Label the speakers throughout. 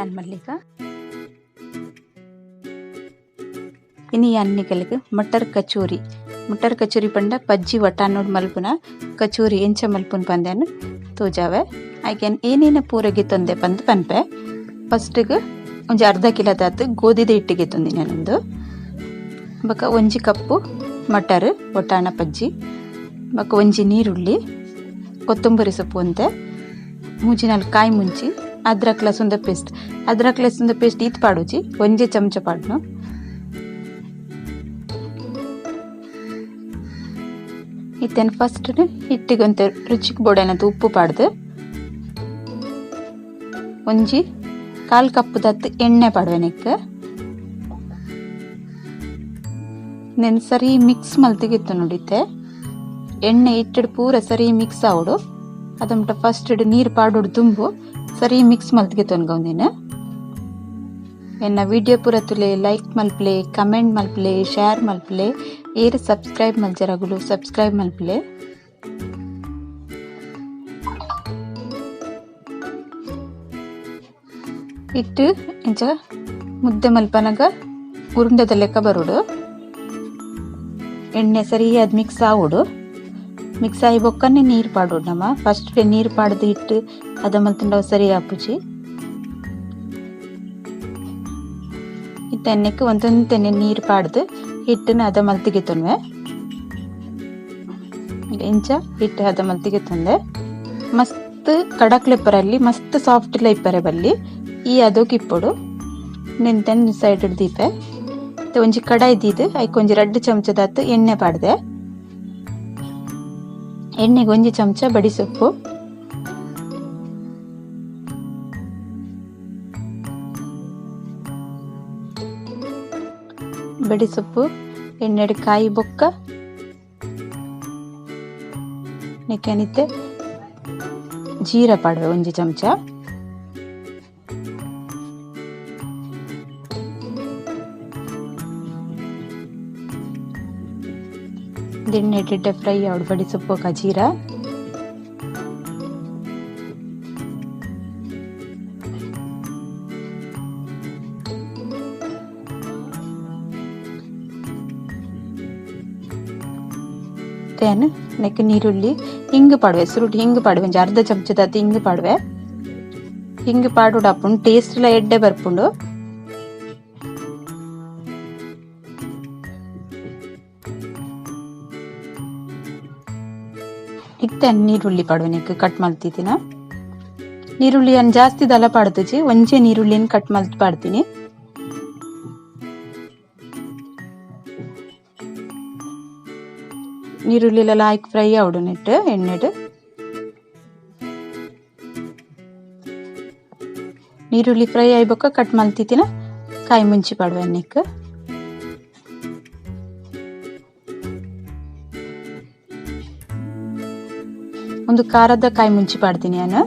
Speaker 1: ಯಾನ್ ಮಲ್ಲಿಕ. ಇನಿ ಯಾನ್ ನಿಕಲೆಗ್ ಮಟರ್ ಕಚೋರಿ. ಮಟರ್ ಕಚೋರಿ ಪಂಡ ಪಜ್ಜಿ ವಟಾನೊಡ್ ಮಲ್ಪುನ ಕಚೋರಿ ಎಂಚ ಮಲ್ಪುನ ಪಂದ್ ತೋಜಾವೆ. ಐಕ್ ಏನೇನ ಪೂರ ಗೆತೊಂದೆ ಪಂದ್ ಪನ್ಪೆ. ಫಸ್ಟ್ ಗ್ ಒಂಜಿ ಅರ್ಧ ಕಿಲೋದಾತ್ ಗೋಧಿದ ಹಿಟ್ಟು ಗೆತೊಂದಿನಿ ಉಂದು. ಬೊಕ ಒಂಜಿ ಕಪ್ಪು ಮಟರ್ ವಟಾಣ ಪಜ್ಜಿ, ಬೊಕ ಒಂಜಿ ನೀರುಳ್ಳಿ, ಕೊತ್ತಂಬರಿ ಸೊಪ್ಪು ಒಂತೆ, ಮೂಜಿ ನಾಲ್ ಕಾಯಿ ಮುಂಚಿ, ಅದ್ರಕ್ ಲಸುಂದ ಪೇಸ್ಟ್. ಅದ್ರಕ್ ಲಸುಂದ ಪೇಸ್ಟ್ ಈತ್ ಪಾಡುಜಿ, ಒಂಜಿ ಚಮಚ ಪಾಡ್ನು. ಇತ್ತೇನು ಫಸ್ಟ್ ಹಿಟ್ಟಿಗೆ ಒಂತೆ ರುಚಿಗೆ ಬೋಡಾಯಿನಂತ ಉಪ್ಪು ಪಾಡ್ದು ಒಂಜಿ ಕಾಲ್ ಕಪ್ ದತ್ತು ಎಣ್ಣೆ ಪಾಡುವೆ ನೆಕ್. ನೆನ್ ಸರಿ ಮಿಕ್ಸ್ ಮಲ್ತಿಗಿತ್ತು ನೋಡಿತ್ತೆ. ಎಣ್ಣೆ ಇಟ್ಟಡ್ ಪೂರ ಸರಿ ಮಿಕ್ಸ್ ಆವಡು. ಅದಮುಟ ಫಸ್ಟ್ ನೀರು ಪಾಡೋಡು ತುಂಬು ಸರಿ ಮಿಕ್ಸ್ ಮಲ್ತಿಗೆ ಒಂದಿನ. ಎನ್ನ ವಿಡಿಯೋ ಪೂರ ತುಲೆ ಲೈಕ್ ಮಲ್ಪಲೆ, ಕಮೆಂಟ್ ಮಲ್ಪಲೆ, ಶೇರ್ ಮಲ್ಪಲೆ, ಏರ್ ಸಬ್ಸ್ಕ್ರೈಬ್ ಮಲ್ಜರಗುಲು ಸಬ್ಸ್ಕ್ರೈಬ್ ಮಲ್ಪಲೆ. ಇಟ್ಟು ಇಂಚ ಮುದ್ದೆ ಮಲ್ಪನಗ ಉರುಂಡೆದ ಲೆಕ್ಕ ಬರೋಡು. ಎಣ್ಣೆ ಸರಿಯಾದ ಮಿಕ್ಸ್ ಆವೋಡು. ಮಿಕ್ಸ್ ಆಯಿ ಬೊಕ್ಕನೆ ನೀರು ಪಾಡೋಡು ನಮ್ಮ. ಫಸ್ಟ್ ನೀರು ಪಾಡ್ದು ಇಟ್ಟು ಅದ ಮಲ್ತುಂಡವು ಸರಿ ಆಪುಜಿ. ಇತ್ತೆಣ್ಣೆಕ್ ಒಂತೊಂತೆನೆ ನೀರು ಪಾಡ್ದು ಹಿಟ್ಟನ್ನು ಅದ ಮಲ್ತಿಗೆ ತೊನ್ವೆ. ಇಂಚ ಹಿಟ್ಟು ಅದ ಮಲ್ತಿಗೆ ತಂದೆ. ಮಸ್ತ್ ಕಡಕ್ಲೆಪ್ಪರಲ್ಲಿ ಮಸ್ತ್ ಸಾಫ್ಟ್ ಇಪ್ಪರೆ ಬಲ್ಲಿ ಈ ಅದೋಕ್ ಇಪ್ಪೊಡು. ನೆಂತೆನ್ ಸೈಡ್ ದೀಪೆ. ಒಂಜಿ ಕಡಾಯಿ ದೀದು ಐಕ್ ಒಂಜಿ ರಡ್ಡ್ ಚಮಚದಾತ್ ಎಣ್ಣೆ ಪಾಡ್ದೆ. ಎಣ್ಣೆಗೆ ಒಂಜಿ ಚಮಚ ಬಡಿಸೊಪ್ಪು, ಬಡಿಸೊಪ್ಪು ಎಣ್ಣೆಡ್ ಕಾಯಿ ಬೊಕ್ಕ ನೆಕ್ಕೆನಿತ್ತೆ ಜೀರಾ ಪಾಡುವೆ ಒಂಜಿ ಚಮಚ. ಎಣ್ಣೆ ಎಡ್ಡೆ ಫ್ರೈ ಆವಡು ಬಡಿಸೊಪ್ಪು ಜೀರಾ. ನೆಕ್ ನೀರುಳ್ಳಿ ಹಿಂಗ್ ಪಾಡುವೆ, ಸುರುಟ್ ಹಿಂಗ್ ಪಾಡುವೆ, ಒಂಜಿ ಅರ್ಧ ಚಮಚದಾತ್ ಹಿಂಗ್ ಪಾಡುವೆ. ಹಿಂಗ್ ಪಾಡುಡು ಆಪುಂಡು ಟೇಸ್ಟ್ ಲ ಎಡ್ಡೆ ಬರ್ಪುಂಡು. ಇತ್ತೆ ನೀರುಳ್ಳಿ ಪಾಡುವೆ ನೆಕ್ ಕಟ್ ಮಲ್ತಿದಿನ. ನೀರುಳ್ಳಿ ಅನ್ ಜಾಸ್ತಿ ದಲ ಪಾಡ್ದುಜಿ, ಒಂಜೆ ನೀರುಳ್ಳಿನ ಕಟ್ ಮಲ್ತ್ ಪಾಡ್ತೀನಿ. ನೀರುಳ್ಳಿಲೆಲ್ಲ ಲಾಯ್ಕ್ ಫ್ರೈ ಆವಡು ನೆಟ್ ಎಣ್ಣೆಡ್. ನೀರುಳ್ಳಿ ಫ್ರೈ ಆಯ್ಬೊಕ್ಕ ಕಟ್ ಮಲ್ತಿತ್ತಿನ ಕಾಯಿ ಮುಂಚಿ ಪಾಡುವೆ ನೆಕ್. ಒಂದು ಖಾರದ ಕಾಯಿ ಮುಂಚಿ ಪಾಡ್ತೀನಿ ನಾನು.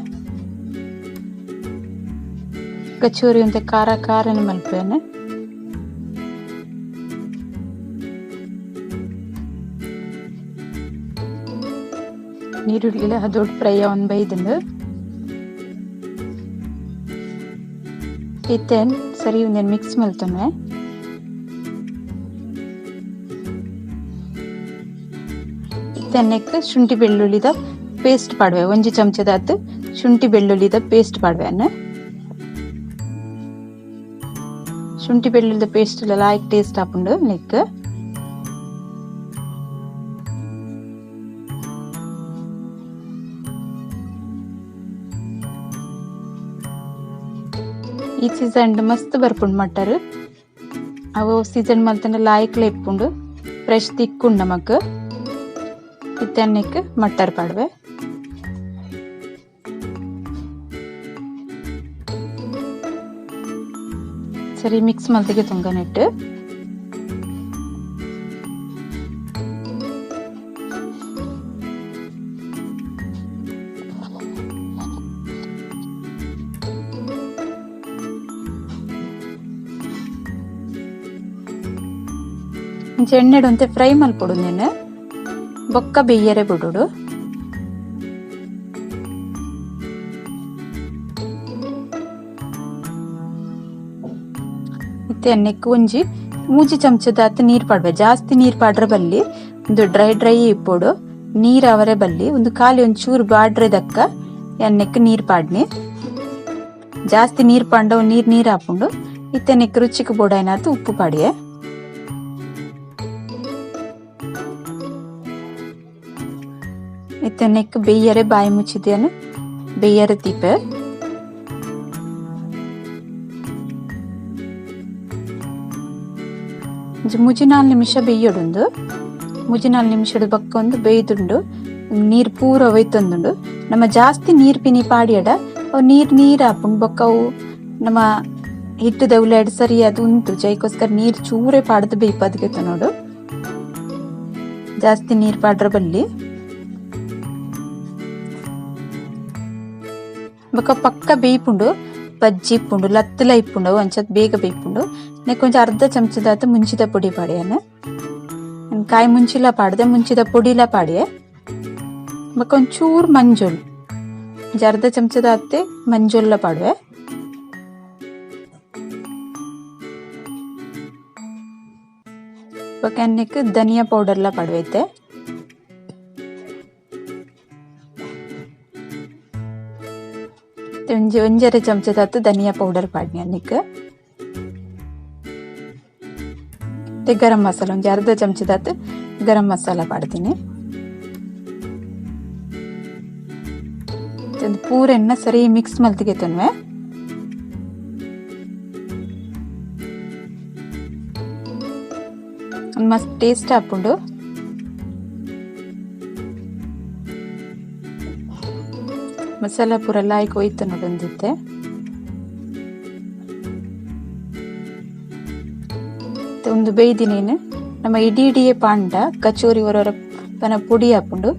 Speaker 1: ಕಚೋರಿ ಅಂತ ಖಾರ ಖಾರನೆ ಮಲ್ಪೇನೆ. ನೀರುಳ್ಳಿಲ ದೊಡ್ಡ ಫ್ರೈ ಅವನ್ ಬೈದಂದು. ಇತ್ತೆ ಸರಿ ಒಂದೇನು ಮಿಕ್ಸ್ ಮಲ್ತೊನ್ವೆ. ಇತ್ತೆ ನೆಕ್ ಶುಂಠಿ ಬೆಳ್ಳುಳ್ಳಿದ ಪೇಸ್ಟ್ ಪಾಡುವೆ. ಒಂಜಿ ಚಮಚದಾತ್ ಶುಂಠಿ ಬೆಳ್ಳುಳ್ಳಿದ ಪೇಸ್ಟ್ ಪಾಡುವೆ ಅನ್ನ. ಶುಂಠಿ ಬೆಳ್ಳುಳ್ಳಿದ ಪೇಸ್ಟ್ ಲಾಯ್ಕ್ ಟೇಸ್ಟ್ ಆಪುಂಡು ನೆಕ್. ಈ ಸೀಸನ್ ಮಸ್ತ್ ಬರ್ಪುಂಡು ಮಟರ್. ಅವು ಸೀಸನ್ ಮಲ್ತಂಡ ಲಾಯ್ಕ್ಲ ಇಪ್ಪುಂಡು, ಫ್ರೆಶ್ ತಿಕ್ಕುಂಡು ನಮಕ್. ಇತ್ತೆ ನೆಕ್ ಮಟರ್ ಪಾಡುವೆ. ಸರಿ ಮಿಕ್ಸ್ ಮಲ್ತಿಗೆ ತುಂಗ ನೆಟ್ಟು. ಇಂಚ ಎಣ್ಣೆಡ್ ಒಂತೆ ಫ್ರೈ ಮಲ್ಪೊಡು ನೆನ್. ಬೊಕ್ಕ ಬೇಯರೆ ಬುಡೋಡು. ಇತ್ತೆ ಒಂಜಿ ಮೂಜಿ ಚಮಚದಾತ್ ನೀರು ಪಾಡ್ವೆ. ಜಾಸ್ತಿ ನೀರು ಪಾಡ್ರೆ ಬಲ್ಲಿ, ಒಂದು ಡ್ರೈ ಡ್ರೈ ಇಪ್ಪೊಡು, ನೀರು ಅವರೆ ಬಲ್ಲಿ. ಒಂದು ಖಾಲಿ ಒಂಚೂರು ಚೂರು ಬಾಡ್ರೆ ದಕ್ಕ ಎಣ್ಣೆಕ್ ನೀರು ಪಾಡ್ನಿ. ಜಾಸ್ತಿ ನೀರು ಪಾಂಡವು ನೀರು ನೀರು ಹಾಪುಂಡು. ಇತ್ತೆ ನೆಕ್ ರುಚಿಗೆ ಬೋಡಾಯ್ನಾತು ಉಪ್ಪು ಪಾಡಿಯೆ. ಇತ್ತೆ ನೆಕ್ ಬೇಯರೆ ಬಾಯಿ ಮುಚ್ಚಿದ್ಯಾನು ಬೇಯರೆ ತೀಪೆ. ಮುಜಿ 4 ನಿಮಿಷ ಬೇಯೊಡುಂದು. ಮುಜಿ 4 ನಿಮಿಷದ ಬಕ್ಕ ಒಂದು ಬೇಯ್ದುಂಡು. ನೀರು ಪೂರ ಒಯ್ತಂದುಂಡು. ನಮ್ಮ ಜಾಸ್ತಿ ನೀರು ಪಿನಿ ಪಾಡಿಯಡ ಅವು ನೀರು ನೀರು ಹಾಪುಂಡು. ಬೊಕ್ಕ ಅವು ನಮ್ಮ ಹಿಟ್ಟು ದೌಲಾಡ್ ಸರಿ ಅದು ಉಂಟು. ಜೈಕೋಸ್ಕರ ನೀರು ಚೂರೆ ಪಾಡ್ದು ಬೇಯ್ಪದ್ಗೆತ ನೋಡು. ಜಾಸ್ತಿ ನೀರು ಪಾಡ್ರ ಬಲ್ಲಿ. ಬೊಕ್ಕ ಪಕ್ಕ ಬೇಯ್ಪುಂಡು, ಬಜ್ಜಿ ಇಪ್ಪುಂಡು, ಲತ್ತುಲ ಇಪ್ಪುಂಡು, ಒಂಚತ್ ಬೇಗ ಬೇಯ್ಪುಂಡು. ನೆಕ್ ಒಂಜಿ ಅರ್ಧ ಚಮಚದಾತ ಮುಂಚಿದ ಪೊಡಿ ಪಾಡಿಯನ. ಕಾಯಿ ಮುಂಚಿಲ ಪಾಡ್ದೆ, ಮುಂಚಿದ ಪೊಡಿಲ ಪಾಡಿಯೆ. ಬೊಕ್ಕ ಒಂಚೂರು ಮಂಜೊಲ್, ಒಂಜಿ ಅರ್ಧ ಚಮಚದಾತೆ ಮಂಜೊಲ್ಲ ಪಾಡುವೆ. ಬೊಕ್ಕ ನೆಕ್ ಧನಿಯಾ ಪೌಡರ್ಲ ಪಾಡುವೆ ಇತ್ತೆ. ಒಂಜಿ ಒಂಜರೆ ಚಮಚದಾತು ಧನಿಯಾ ಪೌಡರ್ ಪಾಡ್ನಿ ಅನ್ನಿಕ್. ಗರಂ ಮಸಾಲ ಒಂಜಿ ಅರ್ಧ ಚಮಚದಾತು ಗರಂ ಮಸಾಲ ಪಾಡ್ತೀನಿ. ಪೂರೆನ್ನ ಸರಿ ಮಿಕ್ಸ್ ಮಲ್ತಿಗೆ ತನ್ವೆ. ಮಸ್ತ್ ಟೇಸ್ಟ್ ಆಪುಂಡು. ಮಸಾಲ ಪೂರ ಲಾಯ್ಕ್ ಒಯ್ತ ನೋಡೊಂದಿತ್ತೆ. ಒಂದು ಬೇಯ್ದಿನೇನು ನಮ್ಮ ಇಡೀ ಇಡಿಯೇ ಪಾಂಡ ಕಚೋರಿ ಹೊರೊರ ಪನ ಪೊಡಿ ಆಪುಂಡು.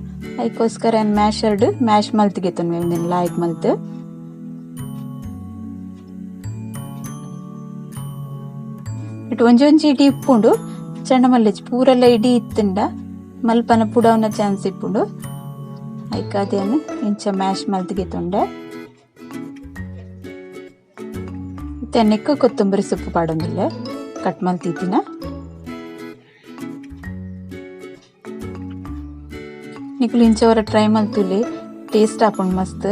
Speaker 1: ಐಕೋಸ್ಕರ ಮ್ಯಾಶರ್ಡ್ ಮ್ಯಾಶ್ ಮಲ್ತಿಗೆ ತನ್ವೆ ಒಂದಿನ ಲಾಯ್ಕ್ ಮಲ್ತ್. ಇಟ್ಟು ಒಂಜಿ ಒಂಜಿ ಇಡಿ ಇಪ್ಪುಂಡು. ಚಂಡಮಲ್ಲೆಜ್ ಪೂರೆಲ್ಲ ಇಡಿ ಇತ್ತುಂಡ ಮಲ್ಪನ ಪುಡವನ ಚಾನ್ಸ್ ಇಪ್ಪುಂಡು. ಐಕಾದೇನು ಇಂಚ ಮ್ಯಾಶ್ ಮಲ್ತಿಗೆ ತೊಂಡೆ. ಇತ್ತೆ ನೆಕ್ಕು ಕೊತ್ತಂಬರಿ ಸೊಪ್ಪು ಪಾಡೊಂದಿಲ್ಲ ಕಟ್ ಮಲ್ತಿತ್ತಿನ. ನಿಕುಲು ಇಂಚವರ ಟ್ರೈ ಮಲ್ತುಲಿ, ಟೇಸ್ಟ್ ಆಪುಂಡು ಮಸ್ತ್.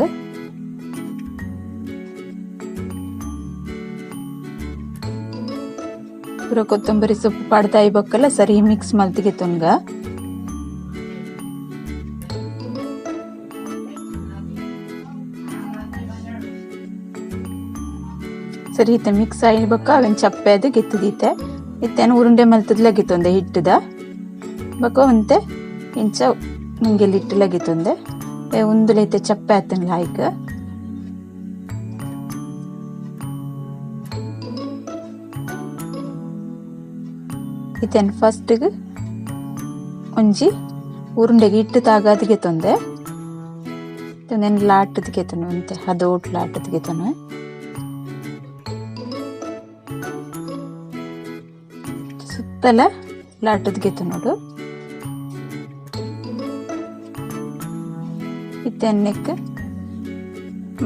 Speaker 1: ಪೂರ ಕೊತ್ತಂಬರಿ ಸೊಪ್ಪು ಪಾಡ್ದಾಯಿ ಬೊಕ್ಕಲ ಸರಿ ಮಿಕ್ಸ್ ಮಲ್ತಿಗೆ ತೊನ್ಗ. ಸರಿ ಇತ್ತೆ ಮಿಕ್ಸ್ ಆಯಿ ಬೊಕ್ಕ ಅವೆನ್ ಚಪ್ಪೆ ಅದು ಗೆತ್ತದೀತೆ. ಇತ್ತೇನು ಉರುಂಡೆ ಮಲ್ತದ್ಲ ಗೆತ್ತೊಂದೆ ಹಿಟ್ಟದ ಬೊಕ್ಕ ಒಂತೆ ಇಂಚ ಮುಂಗೆಲ್ ಹಿಟ್ಟು ಲಗಿತ್ತೊಂದೆ. ಉಂದುಲೈತೆ ಚಪ್ಪೆ ಆತನ್ ಲಾಯ್ಕ್. ಇತ್ತೇನು ಫಸ್ಟ್ಗೆ ಒಂಜಿ ಉರುಂಡೆಗೆ ಹಿಟ್ಟು ತಾಗಾದ ಗೆತ್ತೊಂದೆ. ಒಂದೇನು ಲಾಟದ ಗೆತ್ತನು ಅಂತೆ, ಹದೋಟ್ ಲಾಟದ ಗೆತ್ತನು. ಸುತ್ತಲ ಲಾಟದ ಗೆತ್ತು ನೋಡು. ಇತ್ತೆ ಎಣ್ಣೆಕ್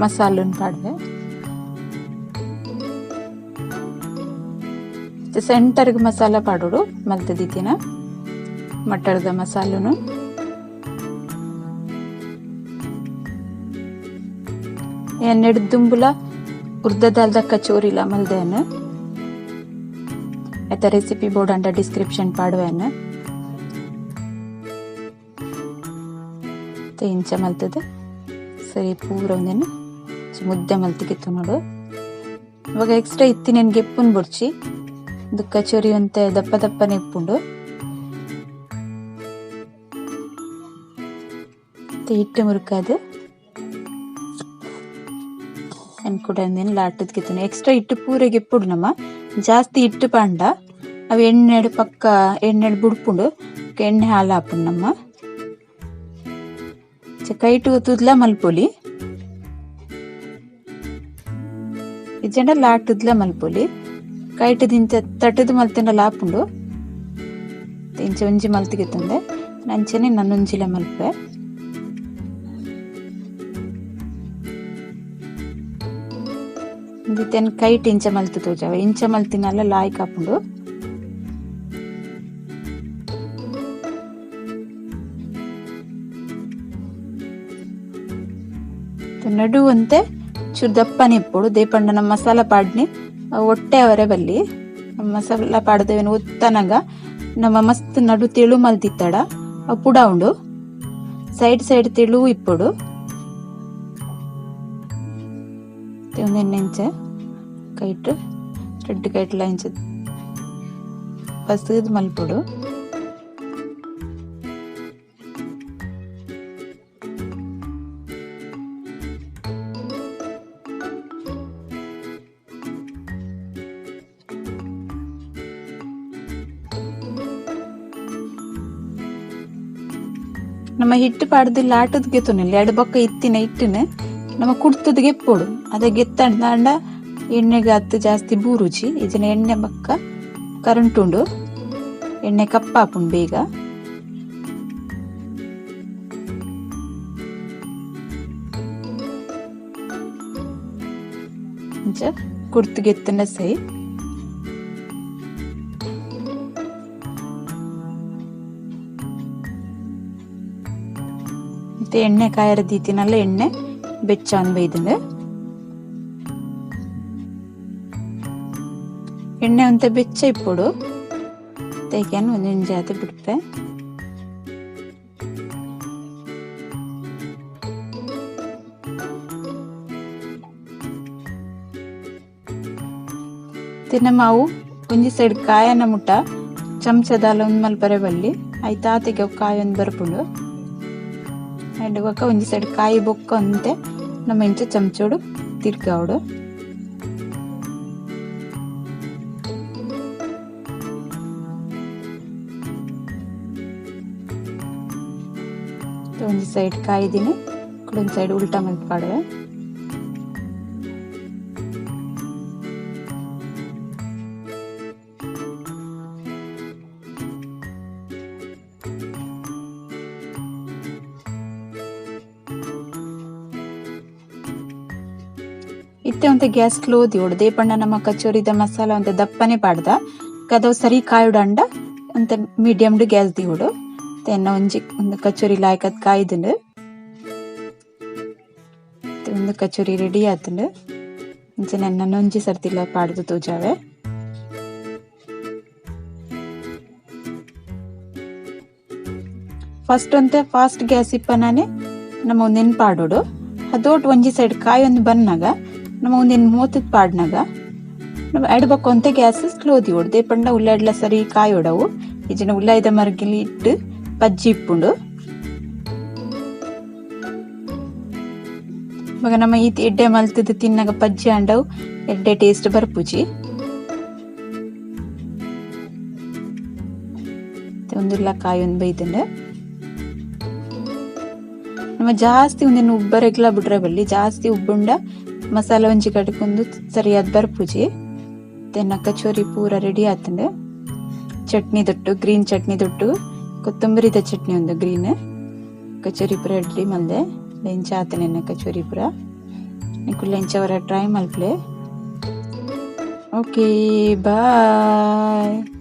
Speaker 1: ಮಸಾಲನ್ ಪಾಡ್ವೆ. ಸೆಂಟರ್ಗೆ ಮಸಾಲ ಪಾಡೋಡು ಮಲ್ತದಿತ್ತಿನ ಮಟರ್ದ ಮಸಾಲನು. ಎಣ್ಣೆಡ್ ದುಂಬುಲ ಉರ್ದದಾಲ್ದ ಕಚೋರಿಲ ಮಲ್ದೇನು. ಆಯ್ತಾ ರೆಸಿಪಿ ಬೋರ್ಡ್ ಅಂಡ ಡಿಸ್ಕ್ರಿಪ್ಷನ್ ಪಾಡುವೆನು. ಇಂಚ ಮಲ್ತದೆ ಸರಿ ಪೂರ ಒಂದೇನು ಮುದ್ದೆ ಮಲ್ತಿಗಿತ್ತು ನೋಡು. ಇವಾಗ ಎಕ್ಸ್ಟ್ರಾ ಇತ್ತಿ ನನ್ಗೆ ಎಪ್ಪುನ್ ಬುಡ್ಚಿ ಇದು ಕಚೋರಿ ಅಂತೆ ದಪ್ಪ ದಪ್ಪನೆ ಇಪ್ಪುಂಡು. ಹಿಟ್ಟು ಮುರುಕಾದು ಕೂಡ ಒಂದೇನು ಲಾಟದ್ಕಿತ್ತು. ಎಕ್ಸ್ಟ್ರಾ ಹಿಟ್ಟು ಪೂರೆಗೆ ಇಪ್ಪುಡು ನಮ್ಮ ಜಾಸ್ತಿ ಹಿಟ್ಟು ಪಾಂಡ ಅವು ಎಣ್ಣೆಡು ಪಕ್ಕ ಎಣ್ಣೆಡು ಬುಡ್ಪುಂಡು. ಎಣ್ಣೆ ಹಾಲು ಹಾಪುಂಡು ನಮ್ಮ ಕೈಟು ತುದ್ಲ ಮಲ್ಪೊಲಿ ಇಜ್ಜಂಡ ಲಾಟುದ್ಲ ಮಲ್ಪೊಲಿ. ಕೈಟು ದಿಂಚ ತಟ್ಟದು ಮಲ್ತಿಂಡ ಲಾಪುಂಡು. ಇಂಚ ಒಂಜಿ ಮಲ್ತಿಗೆತ್ತುಂದೆ ನಂಚನೆ ನನ್ನೊಂಜಿಲ ಮಲ್ಪೆ. ಒಂಜಿತೆನ್ ಕೈಟ್ ಇಂಚ ಮಲ್ತು ತೋಜಾವೆ ಇಂಚ ಮಲ್ತಿನಲ್ಲ ಲಾಯ್ಕ್ ಆಪುಂಡು. ನಡು ಅಂತೆ ಚೂರು ದಪ್ಪನೆ ಇಪ್ಪೊಡು ದೇಪಂಡ ನಮ್ಮ ಮಸಾಲ ಪಾಡ್ನಿ ಒಟ್ಟೆ ಅವರೆ ಬಲ್ಲಿ ಮಸಾಲ ಪಾಡ್ದೇವೇನು ಒತ್ತನಗ ನಮ್ಮ ಮಸ್ತ್ ನಡು ತೆಳು ಮಲ್ತಿತ್ತಡ ಪುಡ ಉಂಡು ಸೈಡ್ ಸೈಡ್ ತೆಳು ಇಪ್ಪೊಡು. ಒಂದೆಣ್ಣೆ ಕೈಟ್ ರೆಡ್ ಕೈಟ್ಲ ಇಂಚ ಪಸದ್ ಮಲ್ಪೊಡು. ನಮ್ಮ ಹಿಟ್ಟು ಪಾಡ್ದು ಲಾಟದ ಗೆತ್ತುನಿಲ್ಲ ಎರಡು ಬೊಕ್ಕ ಇತ್ತಿನ ಹಿಟ್ಟಿನ ನಮ್ಮ ಕುಡ್ತದ ಗೆಪ್ಪೊಡು ಅದ ಗೆತ್ತಂಡ ಎಣ್ಣೆಗೆ ಅತ್ತು ಜಾಸ್ತಿ ಬೂರುಜಿ ಇದನ್ನ ಎಣ್ಣೆ ಬೊಕ್ಕ ಕರೆಂಟ್ ಉಂಡು ಎಣ್ಣೆ ಕಪ್ಪಾಪುಂಡು ಬೇಗ. ಇಂಚ ಕುಡ್ತು ಗೆತ್ತಂಡ ಸೈ. ಮತ್ತೆ ಎಣ್ಣೆ ಕಾಯರ ದೀತಿನಲ್ಲ ಎಣ್ಣೆ ಬೆಚ್ಚ ಬೈದಂಡು ಎಣ್ಣೆ ಅಂತ ಬೆಚ್ಚ ಇಪ್ಪೊಡು ತೇಕೆನ್ ಒಂದೊಂದು ಜಾತಿ ಬಿಡ್ಪೆ. ತಿನ್ನ ಮಾವು ಒಂಜಿ ಸೈಡ್ ಕಾಯನ ಮುಟ್ಟ ಚಮಚದಾಲ ಒಂದ್ ಮಲ್ಪರೆ ಬಲ್ಲಿ ಆಯ್ತಾತಿಗೆ ಕಾಯಿ ಒಂದ್ ಬರ್ಪುಂಡು. ಬೊಕ್ಕ ಒಂಜಿ ಸೈಡ್ ಕಾಯಿ ಬೊಕ್ಕ ಅಂತೆ ನಮ್ಮ ಇಂಚ ಚಮಚೋಡು ತಿರ್ಗಾವಡು. ಒಂಜಿ ಸೈಡ್ ಕಾಯಿದಿನಿ ಒಂದ್ ಸೈಡ್ ಉಲ್ಟಾ ಮಲ್ತ್ ಪಾಡುವೆ. ಇತ್ತೆ ಒಂತೆ ಗ್ಯಾಸ್ ಸ್ಲೋ ದಿಯೋಡು ದೇಪಂಡ ನಮ್ಮ ಕಚೋರಿದ ಮಸಾಲ ಒಂತೆ ದಪ್ಪನೆ ಪಾಡ್ದ ಕದವು ಸರಿ ಕಾಯುಡಂಡ ಒಂತೆ ಮೀಡಿಯಂ ಗ್ಯಾಸ್ ದಿಯೋಡು. ತೆನ್ನ ಒಂಜಿ ಒಂದು ಕಚೋರಿ ಲಾಯ್ಕದ್ ಕಾಯ್ದುಂಡು. ಒಂದು ಕಚೋರಿ ರೆಡಿ ಆತುಂಡು. ಇಂಚ ನನ್ನ ಒಂಜಿ ಸರ್ತಿಲ ಪಾಡ್ದು ತೋಜಾವೆ. ಫಸ್ಟ್ ಒಂತೆ ಫಾಸ್ಟ್ ಗ್ಯಾಸ್ ಇಪ್ಪನಾನೆ ನಮ್ಮ ಒಂದೇನು ಪಾಡೋಡು ಅದೋಟ್ ಒಂಜಿ ಸೈಡ್ ಕಾಯಿ ಒಂದು ಬನ್ನಾಗ ನಮ್ಮ ಒಂದೇನು ಮೂತದ ಪಾಡ್ನಾಗ ನಮ್ಮ ಎಡ್ಬಕ್ಕು ಅಂತ ಗ್ಯಾಸ್ ಸ್ಲೋ ದಿಯೋಡು ದೇಪಂಡ ಉಲ್ಲಾಡ್ಲ ಸರಿ ಕಾಯೋಡವು ಇಜಿನ ಉಲ್ಲಾಯ್ದ ಮರ್ಗಿಲಿ ಇಟ್ಟು ಪಜ್ಜಿ ಇಪ್ಪುಂಡು. ಇವಾಗ ನಮ್ಮ ಈ ಎಡ್ಡೆ ಮಲ್ತದ ತಿನ್ನಾಗ ಪಜ್ಜಿ ಅಂಡವು ಎಡ್ಡೆ ಟೇಸ್ಟ್ ಬರ್ಪುಜಿ. ಒಂದುಲ್ಲ ಕಾಯಿ ಒಂದು ಬೈದಂಡ ನಮ್ಮ ಜಾಸ್ತಿ ಒಂದೇನು ಉಬ್ಬರೆಗ್ಲ ಬಿಡ್ರೆ ಬಲ್ಲಿ ಜಾಸ್ತಿ ಉಬ್ಬುಂಡ ಮಸಾಲ ಒಂಜಿ ಕಟ್ಕೊಂಡು ಸರಿಯಾದ ಬರ್ಪುಜಿ. ತೆನ್ನ ಕಚೋರಿ ಪೂರ ರೆಡಿ ಆತಂಡು. ಚಟ್ನಿ ದೊಟ್ಟು ಗ್ರೀನ್ ಚಟ್ನಿ ದೊಟ್ಟು ಕೊತ್ತಂಬರಿದ ಚಟ್ನಿ ಒಂದು ಗ್ರೀನ್ ಕಚೋರಿ ಪೂರ ರೆಡಿ ಮಲ್ದೆ ಲೆಂಚ ಆತನೆನ್ನ ಕಚೋರಿ ಪೂರ ನಿಕ್ಕು ಲೆಂಚ ಅವರ ಟ್ರೈ ಮಲ್ಪ್ಲೆ. Okay bye.